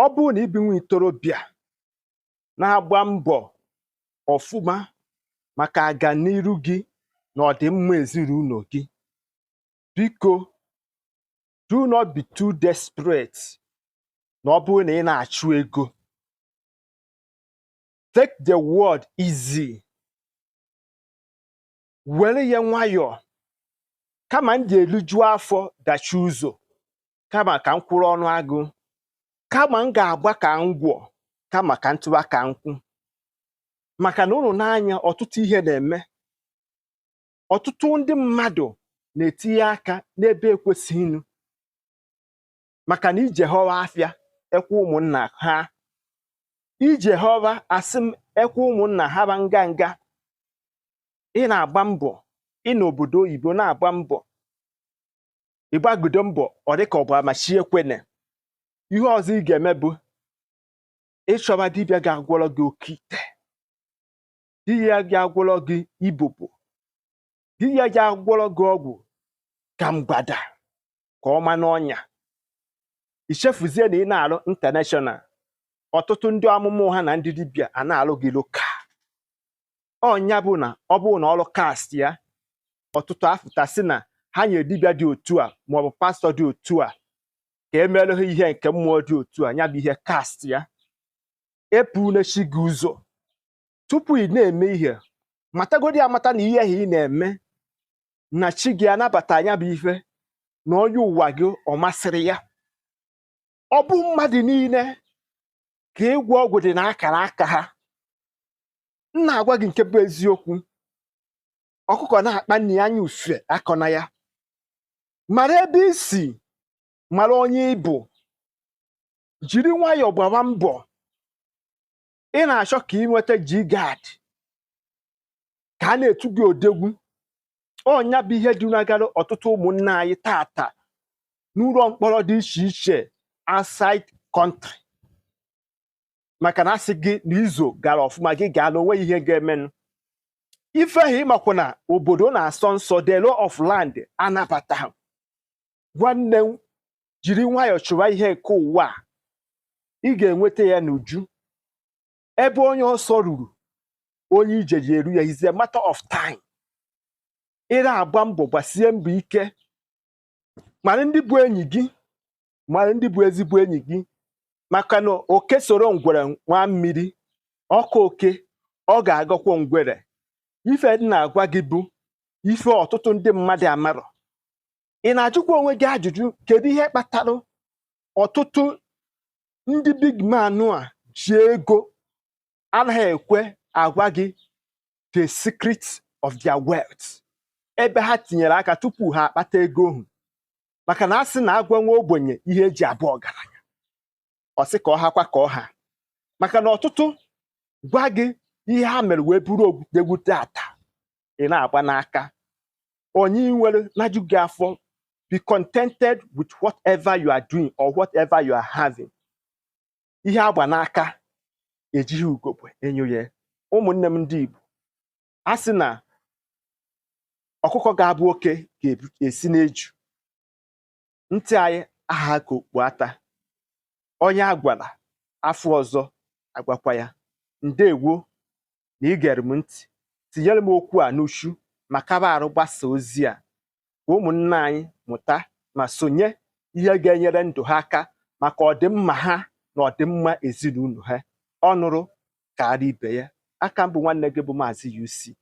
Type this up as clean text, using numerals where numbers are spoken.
Ọ bụrụ na ịbụ nwa itorobịa na-agba mbọ ọfụma maka aganiru gị na ọdịmma ezinụlọ gị, biko, do not be too desperate. Na ọ bụrụ na ị na-achụ ego, take the world easy, were ya nwayọọ. Kama m ga-eriju afọ dachi ụzọ, kama ka m kwụrụ ọnụ agụ, kama m ga-agba ka ngwọ, kama ka m tụwa ka nkwụ. Maka na ụnụ n'anya, ọtụtụ ihe na-eme, ọtụtụ ndị mmadụ na-etinye aka n'ebe ekwesịghịnụ, maka na ije họwa afịa ekwe ụmụnna ha, ije họwa asị m ekwe ụmụnna ha ba nganga. Ị na-agba mbọ, ị n'obodo oyibo na-agba mbọ, ịgbagodo mbọ, ọ dị ka ọ bụ amachi ekwene. Ihe ọzọ ị ga-eme bụ ịchọba dibịa ga-agwọrọ gị oke ite, dibịa ga-agwọrọ gị ibobo, dibịa ga-agwọrọ gị ọgwụ ka mgbada ka ọma n'ọnya. Ichefuzie na ị na-arụ international, ọtụtụ ndị amụma ụgha na ndị dibịa a na-alụ gị local. Ọnya bụ na ọ bụrụ na ọrụ cast ya, ọtụtụ afụtasị na ha nyere dibịa dị otu a maọbụ pastọ dị otu a ka emere ha ihe nke mmụọ dị otu a. Ya bụ ihe cast ya epunechi gị ụzọ. Tupu ị na-eme ihe, matagodi amata na ihe ahụ ị na-eme na chi gị anabata ya bụ ife na onye ụwa gị ọ masịrị ya. Ọ bụ mmadụ niile ka ịgwọ ọgwụ dị n'akara aka ha. M na-agwa gị nke bụ eziokwu. Ọkụkọ na-akpa nne ya anya ufe akọna ya. Mara ebe i si, mara onye ị bụ, jiri nwayọọ gbawa mbọ. Ị na-achọ ka ị nweta G-Guard ka a na-etu gị odegwu. Ọnya bụ ihe dunagara ọtụtụ ụmụnne anyị tata n'ụlọ mkpọrọ dị iche iche outside country, maka na asị gị na izo gara ọfụma, gị gaa na onwe ihe ga-emenụ. Ife ahụ ịmakwa na obodo na-asọ nsọ, the law of land anabata. Nwanne m, jiri nwayọọ chụwa ihe nke ụwa a, ị ga-enweta ya n'uju. Ebe onye ọsọ ruru, onye ije ji eru ya, is a matter of time. Ị na-agba mbọ, gbasie mbọ ike, mara ndị bụ enyi gị, mara ndị bụ ezigbo enyi gị, maka na oke soro ngwere nwa mmiri ọkụ, oke ọ ga-agọkwa ngwere. Ife dị na-agwa gị bụ ife ọtụtụ ndị mmadụ amarọ. Ị na-ajụkwa onwe gị ajụjụ, kedu ihe kpatara ọtụtụ ndị big man a ji ego anaghị ekwe agwa gị the secret of their wealth, ebe ha tinyere aka tupu ha akpata ego ahụ? Maka na a sị na agwa nwa ogbenye ihe eji abụ ọgaranya, ọ sị ka ọ hakwa ka ọ ha. Maka na ọtụtụ gwa gị ihe ha mere wee buru odegwu tata, ị na-agba n'aka onye ị nwere naju gị afọ. Be contented with whatever you are doing or whatever you are having. Ihe agba n'aka ejighị ugogbe enyo ya. Ụmụnne m ndị Igbo, a sị na ọkụkọ ga-abụ oke ga-esi n'eju ntị anyị aha ka okpu ata. Onye a gwara afọ ọzọ agwakwa ya. Ndewo na ị gere m ntị. Tinyere m okwu a n'uchu ma kaba arụ gbasa ozi a ka ụmụnne anyị mụta ma sonye ihe ga-enyere ndụ ha aka maka ọdịmma ha na ọdịmma ezinụlọ ha. Ọ nụrụ ka ara ibe ya. Aka mbụ, nwanne gị bụ Maazị UC.